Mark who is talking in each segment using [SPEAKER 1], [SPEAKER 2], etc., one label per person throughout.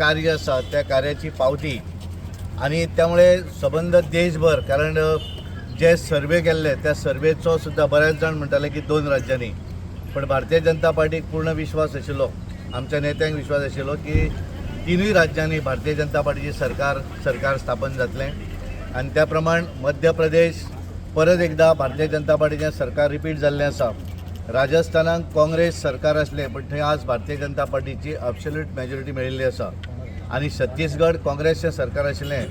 [SPEAKER 1] कार्य आसा त्या कार्याची पावती आनी त्यामुळे सबंद देशभर, कारण जे सर्वे केल्ले त्या सर्वेचो सुद्दां बरेच जाण म्हणटाले की 2 राज्यांनी, पण भारतीय जनता पार्टीक पूर्ण विश्वास आशिल्लो, आमच्या नेत्यांक विश्वास आशिल्लो की 3 राज्यांनी भारतीय जनता पार्टीची सरकार सरकार स्थापन जातलें आनी त्या प्रमाण मध्य प्रदेश परत एकदा भारतीय जनता पार्टीचें सरकार रिपीट जाल्लें आसा. राजस्थानाक काँग्रेस सरकार आसलें पण थंय आज भारतीय जनता पार्टीची अब्सोल्यूट मेजॉरिटी मेळिल्ली आसा आनी छत्तीसगड काँग्रेसचें सरकार आशिल्लें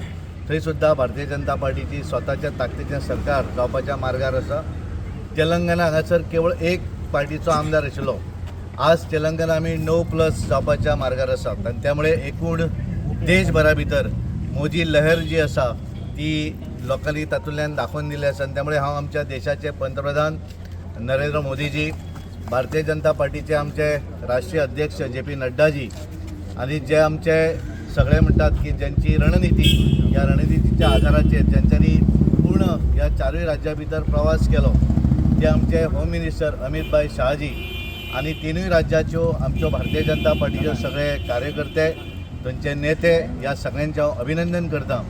[SPEAKER 1] थंय सुद्दां भारतीय जनता पार्टीची स्वताच्या ताकदीचें सरकार जावपाच्या मार्गार आसा. तेलंगणा हांगासर केवळ एक पार्टीचो आमदार आशिल्लो, आज तेलंगणा आमी 9+ जावपाच्या मार्गार आसात आनी त्यामुळे एकूण देशभरा भितर मोदी लहर जी आसा ती लोकांनी तातूंतल्यान दाखोवन दिल्ली आसा. आनी त्यामुळे हांव आमच्या देशाचे पंतप्रधान नरेंद्र मोदीजी, भारतीय जनता पार्टीचे आमचे राष्ट्रीय अध्यक्ष जे पी नड्डाजी आनी जे आमचे सगळे म्हणटात की ज्यांची रणनिती, ह्या रणनितीच्या आधाराचेर ज्यांच्यांनी पूर्ण ह्या 4 राज्यां भितर प्रवास केलो ते आमचे होम मिनिस्टर अमित भाई शहाजी आनी 3 राज्याच्यो आमच्यो भारतीय जनता पार्टीच्यो सगळे कार्यकर्ते, थंयचे नेते, ह्या सगळ्यांचें हांव अभिनंदन करता.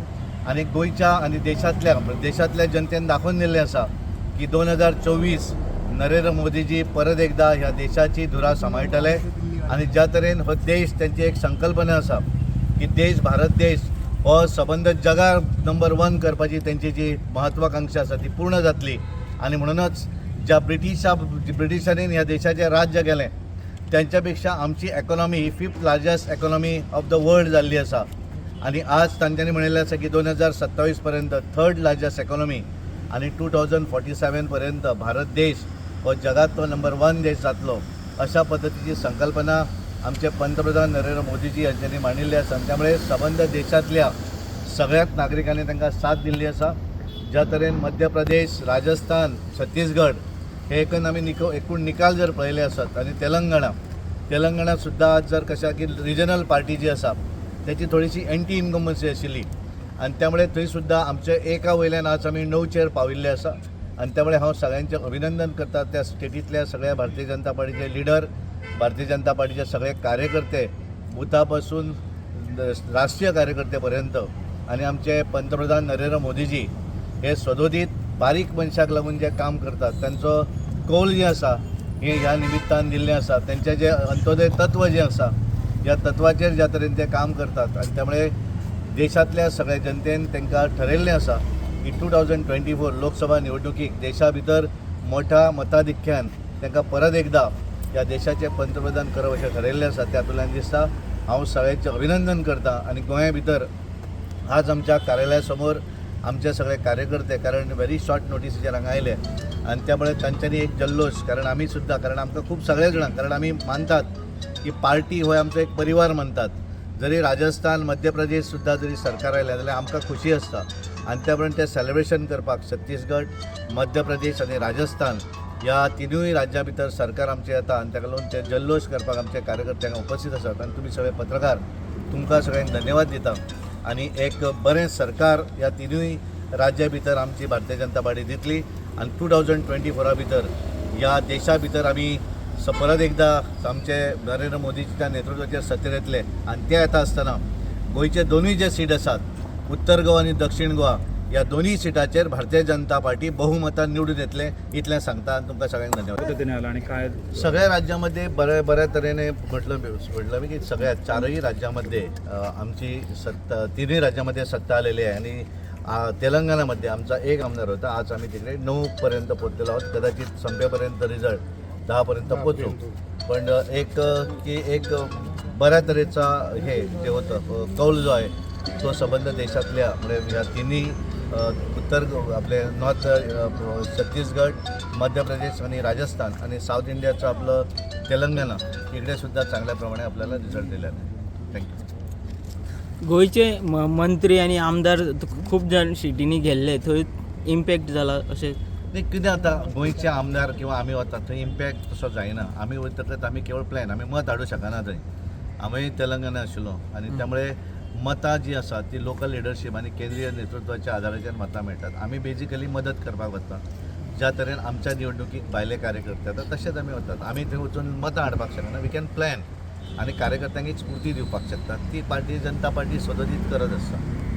[SPEAKER 1] आनी गोंयच्या आनी देशांतल्या देशांतल्या जनतेन दाखोवन दिल्लें आसा की 2024 नरेंद्र मोदीजी परत एकदा ह्या देशाची धुरा सांबाळटले आनी ज्या तरेन हो देश तेंची एक संकल्पना आसा की देश, भारत देश हो सबंद जगार नंबर 1 करपाची तेंची जी महत्वाकांक्षा आसा ती पूर्ण जातली. आनी म्हणूनच ज्या ब्रिटिशांनी ह्या देशाचें राज्य केलें तेंच्या पेक्षा आमची economy he 5th largest economy of the world जाल्ली आसा आनी आज तांच्यांनी म्हणिल्लें आसा की 2027 पर्यंत 3rd largest economy आनी 2047 पर्यंत भारत देश हो जगांतलो नंबर 1 देश जातलो अशा पद्दतीची संकल्पना आमचे पंतप्रधान नरेंद्र मोदीजी यांच्यांनी मांडिल्ली आसा. आनी त्यामुळे सबंद देशांतल्या सगळ्याच नागरिकांनी तांकां साथ दिल्ली आसा. ज्या तरेन मध्य प्रदेश, राजस्थान, छत्तीसगड हे एकूण आमी एकूण निकाल जर पळयले आसत आनी तेलंगणा, तेलंगणा सुद्दां आज जर कशें की रिजनल पार्टी जी आसा त्याची थोडीशी एंटी इन्कम्बन्सी आशिल्ली आनी त्यामुळे थंय सुद्दां आमचे एका वयल्यान आज आमी 9चेर पाविल्ले आसा. आनी त्यामुळे हांव सगळ्यांचें अभिनंदन करता, त्या स्टेटींतल्या सगळ्या भारतीय जनता पार्टीचे लिडर, भारतीय जनता पार्टीचे सगळे कार्यकर्ते, बुथा पासून राष्ट्रीय कार्यकर्ते पर्यंत आनी आमचे पंतप्रधान नरेंद्र मोदीजी हे सदोदीत बारीक मनशाक लागून जे काम करतात तांचो कौल जे आसा हे ह्या निमित्तान दिल्लें आसा. तेंचें जें अंत्योदय तत्व जें आसा ह्या तत्वाचेर ज्या तरेन ते काम करतात आनी त्यामुळे देशांतल्या सगळ्या जनतेन तांकां ठरयल्लें आसा की 2024 लोकसभा निवडणुकीक देशा भितर मोठ्या मताधिक्यान तांकां परत एकदा ह्या देशाचे पंतप्रधान करप अशें ठरयल्लें आसा. तातूंतल्यान दिसता हांव सगळ्यांचें अभिनंदन करता आनी गोंया भितर आज आमच्या कार्यालया समोर आमचे सगळे कार्यकर्ते, कारण व्हेरी शॉर्ट नोटीसीचेर हांगा आयले आनी त्यामुळे तांच्यांनी एक जल्लोश, कारण आमी सुद्दां, कारण आमकां खूब सगळे जाणां, कारण आमी मानतात की पार्टी हो आमचो एक परिवार मानतात. जरी राजस्थान, मध्य प्रदेश सुद्दां जरी सरकार आयलें जाल्यार आमकां खुशी आसता आनी त्या प्रमाणे तें सेलिब्रेशन करपाक छत्तीसगड, मध्य प्रदेश आनी राजस्थान ह्या 3 राज्यां भितर सरकार आमचें येता आनी ताका लागून ते जल्लोश करपाक आमचे कार्यकर्ते हांगा उपस्थित आसात. आनी तुमी सगळे पत्रकार, तुमकां सगळ्यांक धन्यवाद दिता आनी एक बरें सरकार ह्या 3 राज्यां भितर आमची भारतीय जनता पार्टी दितली आनी 2024 भितर ह्या देशा भितर आमी परत एकदा आमचे नरेंद्र मोदीच्या नेतृत्वाचेर सत्तेर येतले. आनी ते येता आसतना गोंयचे 2 जे सीट आसात, उत्तर गोवा आनी दक्षिण गोवा, ह्या 2 सिटाचेर भारतीय जनता पार्टी बहुमतान निवडून येतले इतलें सांगता आनी तुमकां सगळ्यांक धन्यवाद.
[SPEAKER 2] पद्धतीने आला आणि काय
[SPEAKER 1] सगळ्या राज्यामध्ये बऱ्या तऱ्हेने म्हटलं म्हटलं मी की सगळ्या 4 राज्यामध्ये आमची सत्ता, 3 राज्यामध्ये सत्ता आलेली आहे आणि तेलंगणामध्ये आमचा एक आमदार होता, आज आम्ही तिकडे 9पर्यंत पोचलेलो आहोत. कदाचित संपेपर्यंत रिझल्ट 10पर्यंत पोचू, पण एक की एक बऱ्या तऱ्हेचा हे जे होतं कौल जो आहे तो संबंध देशातल्या म्हणजे ह्या तिन्ही उत्तर आपले नॉर्थ छत्तीसगड, मध्य प्रदेश आणि राजस्थान आणि साऊथ इंडियाचं आपलं तेलंगणा इकडे सुद्धा चांगल्या प्रमाणे आपल्याला रिझल्ट दिलेला आहे. Thank you.
[SPEAKER 3] गोंयचे मंत्री आनी आमदार खूब जाण सिटींनी गेल्ले, थंय इम्पॅक्ट जाला अशें
[SPEAKER 1] नाही? कितें जाता, गोंयचे आमदार किंवा आमी वतात थंय इम्पॅक्ट तसो जायना. आमी वयतकच आमी केवळ प्लॅन, आमी मत हाडूंक शकना थंय. आमी तेलंगणा आशिल्लो आनी त्यामुळे मतां जी आसा ती लोकल लिडरशीप आनी केंद्रीय नेतृत्वाच्या आधाराचेर मतां मेळटात. आमी बेजिकली मदत करपाक वता. ज्या तरेन आमच्या निवडणुकीक भायले कार्यकर्ते येतात तशेंच आमी वतात. आमी थंय वचून मतां हाडपाक शकना. We can plan. आनी कार्यकर्त्यांक एक स्फूर्ती दिवपाक शकता. ती भारतीय जनता पार्टी सदोदीत करत आसा.